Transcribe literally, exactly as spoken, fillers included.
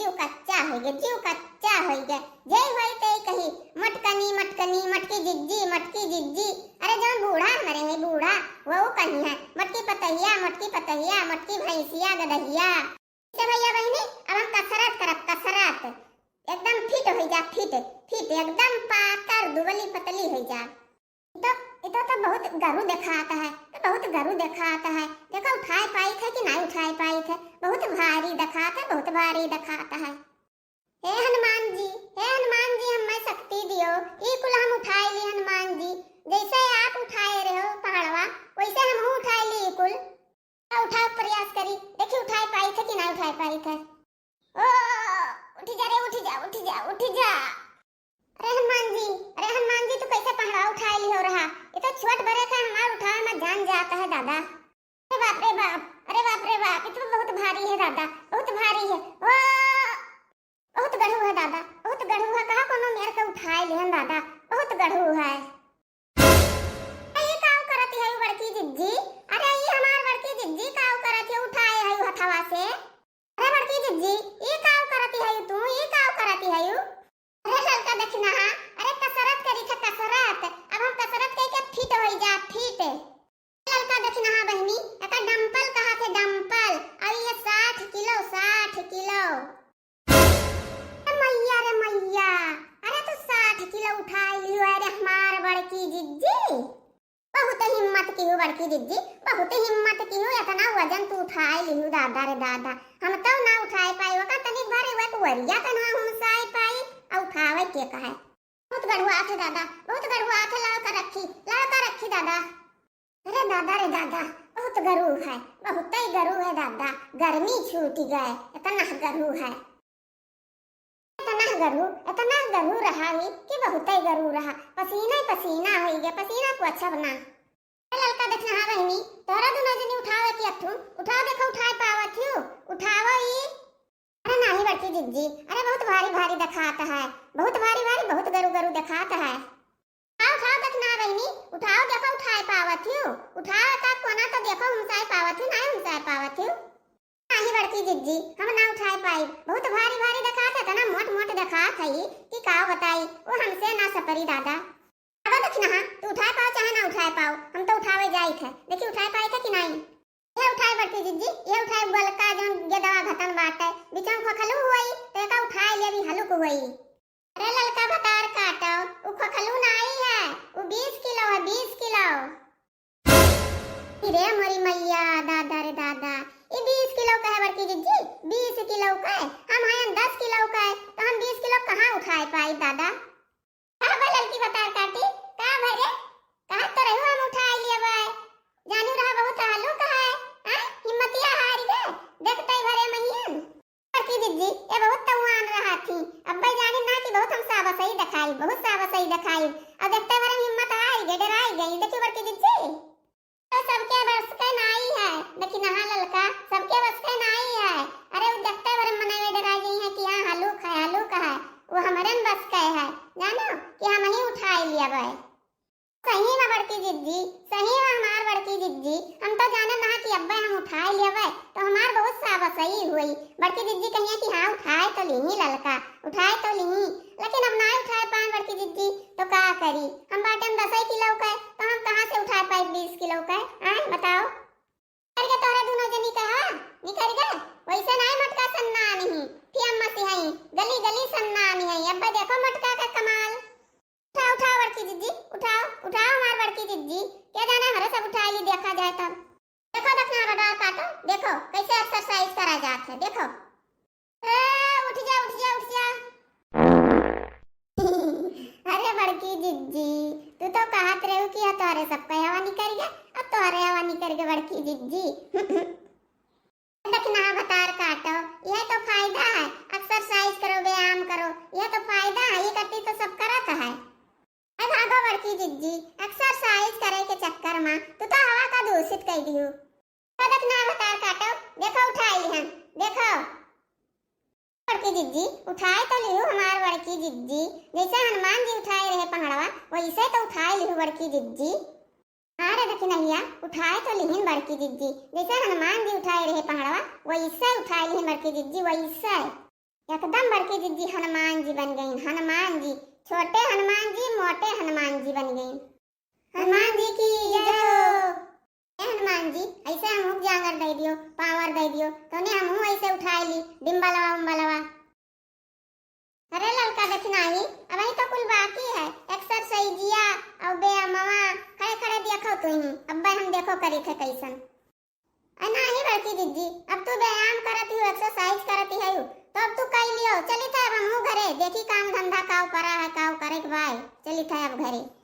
जीव कच्चा होइगे, जीव कच्चा होइगे। जेई होई तेई कही, "मटकनी, मटकनी, मटकी जिज्जी, मटकी जिज्जी।" अरे जौन बूढ़ा मरे है बूढ़ा, वो कही है, "मटकी पतहिया, मटकी पतहिया, मटकी भैंसिया गदहिया।" से भैया बहिनी, अब हम कसरत करब, कसरत। एकदम fit होइ जा, fit, fit, एकदम पातर दुबली पतली होइ जा। ई तो, ई तो, तो बहुत गरु देखात है, तो बहुत गरु देखात है। देखो उठाए पाइत है कि नाहीं उठाए पाइत है। बहुत भारी देखात है, बहुत भारी देखात है। हे हनुमान जी, हे हनुमान जी, हमें शक्ति दियो, ई कुल हम उठाए ली हनुमान जी। जैसे आप उठाए रहो पहाड़वा, वैसे हमहू उठाए ली ई कुल। उठाओ, प्रयास करी, देखी उठाए पाइत है कि नाहीं उठाए पाइत है। ओ, उठी जा रे, उठी जा, उठी जा, उठी जा। अरे हनुमान जी, अरे हनुमान जी, तू कैसे पहाड़ा उठाए लिहो रहा? ये तो छोट बड़े का हमार उठावे में जान जात है दादा। अरे बाप रे बाप, अरे बाप रे बाप, ये तो बहुत भारी है दादा, बहुत भारी है। ओ, बहुत गढ़ू है दादा, बहुत गढ़ू है। कहाँ कोनो मेर के उठाए लिहन दादा, बहुत गढ़ू है। अरे ये काव करत है बड़की जिज्जी? अरे ये हमार बड़की जिज्जी काव करत है, उठाए है हथवा से? अरे बड़की जिज्जी, ये काव करत है तू, ये काव करत है? अरे ललका दखिनहा, अरे कसरत करी थे, कसरत। अब हम कसरत कई के fit होइ जा, fit। ललका दखिनहा बहिनी, एका dumbbell कहा थे, dumbbell। और ये साठ किलो, साठ किलो। ए मैया रे मैया, अरे तू साठ किलो उठाए लियो, अरे हमार बड़की जिज्जी। बहुत हिम्मत किहू बड़की जिज्जी, बहुत हिम्मत किहू, इतना वजन तू उठाए लिहू दादा रे दादा। हम तो ना उठाए पाई, ओका तनिक भारी हुआ, तू वरिया के ना हुमसाए पाई, आ उठावे के कहे। बहुत गढ़ुआ थे दादा, बहुत गढ़ुआ थे, ललका रखी, ललका रखी दादा। अरे दादा रे दादा, बहुत गरु है, बहुत ही गरु है दादा, गर्मी छूट गए, इतना गरु है, इतना गरु, इतना गरु रहा ही कि बहुत ही गरु रहा, पसीना ही पसीना होइ गए, पसीना पोछब ना। ए ललका दखिनहा बहिनी, तोहरा दुनो जनी उठावे कि अथु, उठाओ देखो उठाए पावत हियो, उठाओ ई। अरे नाहीं बड़की जिज्जी, अरे बहुत भारी भारी देखात है, बहुत भारी भारी, बहुत गरु गरु देखात है। उठाओ, उठाओ दखिनहा बहिनी, उठाओ देखो उठाए पावत हियो, उठाओ का कोना तो देखो हुमसाए पावत हियो, नाहीं हुमसाए पावत हियो। नाहीं बड़की जिज्जी, हम ना उठाए पाई, बहुत भारी भारी देखात है, इतना मोट मोट देखात है कि का बताई, वो हमसे ना सपरी दादा। अब दखिनहा, तू उठाए पाओ चाहे ना उठाए पाओ, हम तो उठावे जाई थे। देखी उठाए पाई थे कि नाहीं? ये उठाए बड़की जिज्जी, ये उठाए बलका जौन गेदवा घतन बाटे, बिचौं खोखलू हुई, तो एका उठाए ले भी हलुक हुई। अरे ललका भतार काटो, उ खोखलू नाई है, उ बीस किलो है, बीस किलो। अरे मोरी मैया, दादा रे दादा, ये बीस किलो का है बड़की जिज्जी, बीस किलो का है। हम हैं दस किलो का है, तो हम बीस किलो कहाँ उठाए पाई दादा? का बा ललकी भतार काटी? का भरे? कहा तो रहू हम उठाए लियबै। जानू रहा बहुत हलुक है। आ? हिम्मतिया हार गए। देखते भरे महियन। बड़की जिज्जी, ये बहुत तउआन रहा थी। अब्बै जानी ना कि बहुत हम साबसई देखाई, बहुत साबसई देखाई। अब देखते भरे हिम्मत हार गए, डराई गई। देखी बड़की जिज्जी। तो सबके बस के नाई है, दखिनहा ललका, सबके बस के नाई है। अरे उ देखते बरे मनवे डरा गई है कि हाँ हलुक है, हलुक है, वो हमरे न बस के है, जानो कि हम ही उठाए लियबै। सही में बड़की जिज्जी, सही में हमार बड़की जिज्जी, हम तो जाने ना कि अब्बै हम उठाए लियबै, तो हमार बहुत साबसई हुई। बड़की जिज्जी कहिए कि हाँ उठाए तो लिही ललका, उठाए तो लिही, लेकिन अब ना उठाए पाए बड़की जिज्जी, तो का करी? हम बाटेन दसई किलो के, तो हम कहाँ से उठाए पाई बीस किलो के? आए बताओ। निकर गए तोहरे दुनो जनी के, हाँ? निकर गए? वैसे नाई मटका सन्ना नहीं, फिर हम मसी हई, गली गली सन्ना नहीं है। अब्बै देखो मटका का कमाल। उठाओ, उठाओ बड़की जिज्जी, उठाओ, उठाओ हमार बड़की जिज्जी। क्या जाने हमारे सब उठाए ली देखा जाए तब। देखो दखिनहा भतार काटो, देखो कैसे exercise करा जात है, देखो। ए, उठ जा, उठ जा, उठ जा। अरे बड़की जिज्जी, तू तो कहत रहू कि तोहरे सबके हवा निकर गए, अब तोहरे हवा निकर गए बड़की जिज्जी। दखिनहा भतार काटो, यह तो फायदा है, exercise करो, व्यायाम करो, यह तो फायदा है, ये करती तो सब करत है। ए भागो बड़की जिज्जी, exercise करे के चक्कर में तू तो हवा का दूषित कर दियो। दखिनहा भतार काटो, देखो उठाई लिहन, देखो। बड़की जिज्जी, उठाए तो लिहू हमार बड़की जिज्जी, जैसे हनुमान जी उठाए रहे पहाड़वा, वैसे तो उठाए लिहू बड़की जिज्जी। अरे दखिनहिया, उठाए तो लिहिन बड़की जिज्जी, जैसे हनुमान जी उठाए रहे पहाड़वा, वैसे उठाए लिहिन बड़की जिज्जी, वैसे। एकदम बड़की जिज्जी हनुमान जी बन गईं, हनुमान जी। छोटे हनुमान जी, मोटे हनुमान जी बन गईं। हनुमान जी की जय हो। ए हनुमान जी, ऐसे हमहू जांगर दे दियो, पावर दे दियो, तोने हमहू ऐसे उठाए ली, डिम्बलवा उम्बलवा। अरे ललका दखिनाही, अबही तो कुल बाकी है, एक्सरसाइजिया अउ व्यायामवा, खड़े खड़े देखो तू ही, अब्बे हम देखो करी थे कैसन। अरे नाही बड़की जिज्जी, अब तू व्यायाम करत ही, एक्सरसाइज करत ही है, तो अब तू कई लियो, चली थे अब हमहू घरे, देखी काम धंधा काव करा है, काव करे के बाय, चली थे अब घरे।